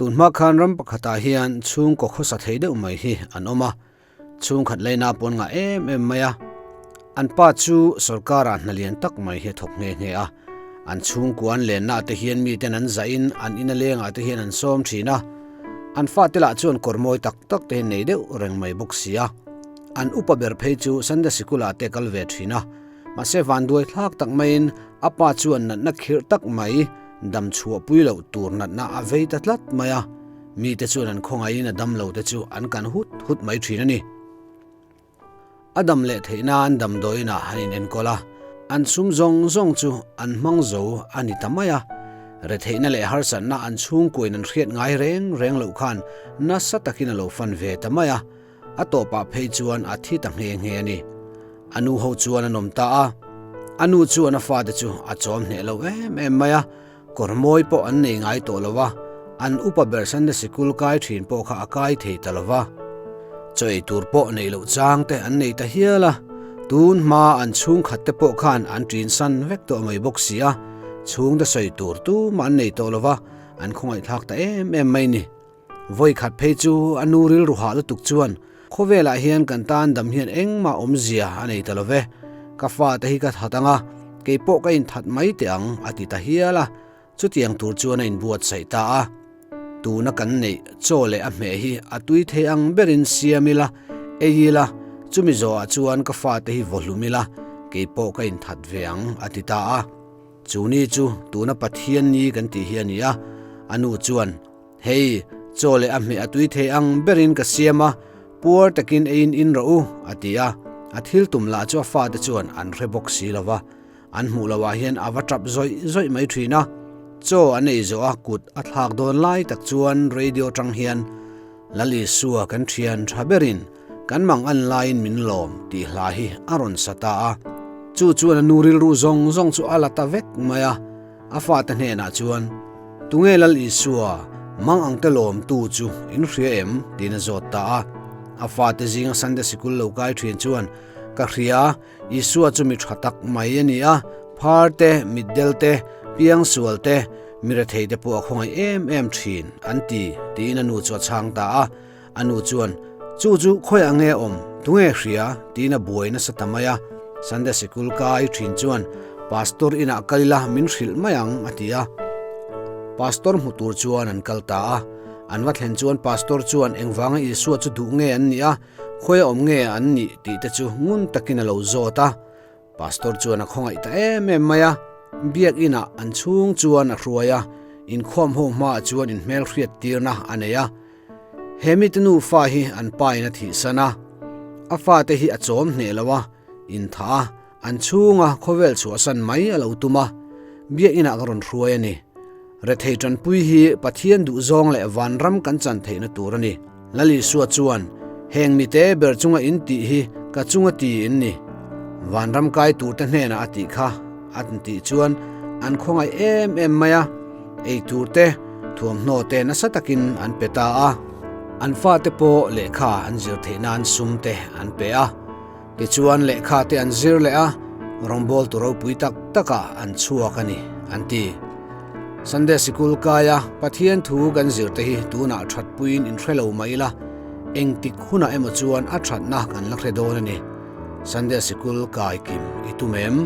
Tun hma khan ram pakhatah hian chhungkaw khawsa thei deuh mai hi an awm a, chhungkhat laina pawn ngah em em mai a. An pa chu sorkarah hna lian tak mai hi a thawk nghe nghe a. An chhungkua an lennaah te hian miten an zahin an ina lengah te hian an sawm thin a. An fate lah chuan kawr mawi tak tak te hi nei deuh reng mai bawk si a. An upa ber phei chu Sunday sikulah te kal ve thin a. Mahse vanduai thlak tak maiin a pa chuan natna khirh tak mai dam chhuah pui loh tur natna a vei ta tlat mai a, mite chuan an khawngaihin a dam lo te chu an kan hut hut mai thin a ni. A dam leh theih nan damdawiinah an inenkawl a, an sum zawng zawng chu an hmang zo a ni ta mai a. Retheihna leh harsatna an chhungkuain an hriat ngai reng reng loh khan nasa takin a lo fan ve ta mai a. A tawpah phei chuan a thi ta nghe nghe a ni. A nu ho chuan an awm ta a. A nu chuan a fate chu a chawm hneh lo em em mai a, kawr mawi pawh an nei ngai tawh lo va, an upa ber Sunday sikul kai thin pawh kha a kai thei ta lo va. Chaw ei tur pawh neih loh chang te an nei ta hial a, tun hma an chhungkhat te pawh khan an ṭin san vek tawh mai bawk si a, chhungte sawi tur tumah an nei tawh lo va, an khawngaihthlak ta em em mai ni. Vawi khat phei chu a nu rilru hah lutuk chuan, Khawvelah hian kan tan dam hian engmah awmzia a nei ta lo ve, ka fate hi ka that ang a, kei pawh ka inthat mai teh ang, a ti ta hial a. Chutiang tur chuan a inbuatsaih ta a. Tuna kan neih chaw leh a hmeh hi a tui thei ang berin siam ila, ei ila, chumi zawhah chuan ka fate hi vaw hlum ila, kei pawh ka inthat ve ang, a ti ta a. Chu ni chu tuna Pathian ni kan tih hi a ni a, a nu chuan, Hei, chaw leh a hmeh a tui thei ang berin ka siam a, puar takin eiin in rawh u, a ti a. A thil tum lah chu a fate chuan an hre bawk si lo va, an hmuh lohah hian a va tap zawih zawih mai thin a. Chaw an ei zawh a kut a thlak dawn lai tak chuan radio tang hian, Lal Isua kan thian tha berin kan mang an laiin min lawm tih hla hi a rawn sa ta a. Chu chuan a nu rilru zawng zawng chu a la ta vek mai a. A fate hnenah chuan, Tunge Lal Isua, mang ang te lawmtu chu in hria em? tiin a zawt ta a. A fate zinga Sunday sikul lo kai thin chuan, Ka hria, Isua chu mi tha tak mai a ni a, phar te, mitdel te, piangsual te, mi rethei te pawh a khawngaih em em thin, an ti, tiin a nu chu a chhang ta a. A nu chuan, Chu chu khawiah nge awm? Tunge hria? tiin a buai nasa ta mai a. Sunday sikul kai thin chuan, Pastor inah kal ila min hrilh mai ang, a ti a. Pastor hmu tur chuan an kal ta a. An va thlen chuan Pastor chuan engvanga Isua chu duh nge an nih a, khawia awm nge an nih tih te chu ngun takin a lo zawt a. Pastor chuan a khawngaih ta em em mai a, biak inah an chhung chuan a hruai a, inkhawm ho hmaah chuan inhmelhriat tirna a nei a. He mite nufa hi an pa in a thihsan a, a fate hi a chawm hneh lo a, inthah a, an chhunga khawvel chhuahsan mai a lo tum a, biak inah ka rawn hruai a ni. Rethei tanpui hi Pathian duhzawng leh vanram kan chan theihna tur a ni. Lal Isua chuan, Heng mite ber chunga in tih hi ka chunga ti in ni. Vanram kai turte hnenah a tih kha a tih chuan an khawngaih em em mai a, ei turte thuamhnaw te nasa takin an pe ta a. An fate pawh lehkha an zir theih nan sum te an pe a. Tichuan lehkha te an zir leh a, rawngbawltu ropui tak takah an chhuak a ni, an ti. Sunday sikul kaia Pathian thu kan zir te hi tunah thatpuiin inhre lo mah ila, engtik hunah emaw chuan a thatna kan la hre dawn a ni. Sunday sikul kai kim i tum em?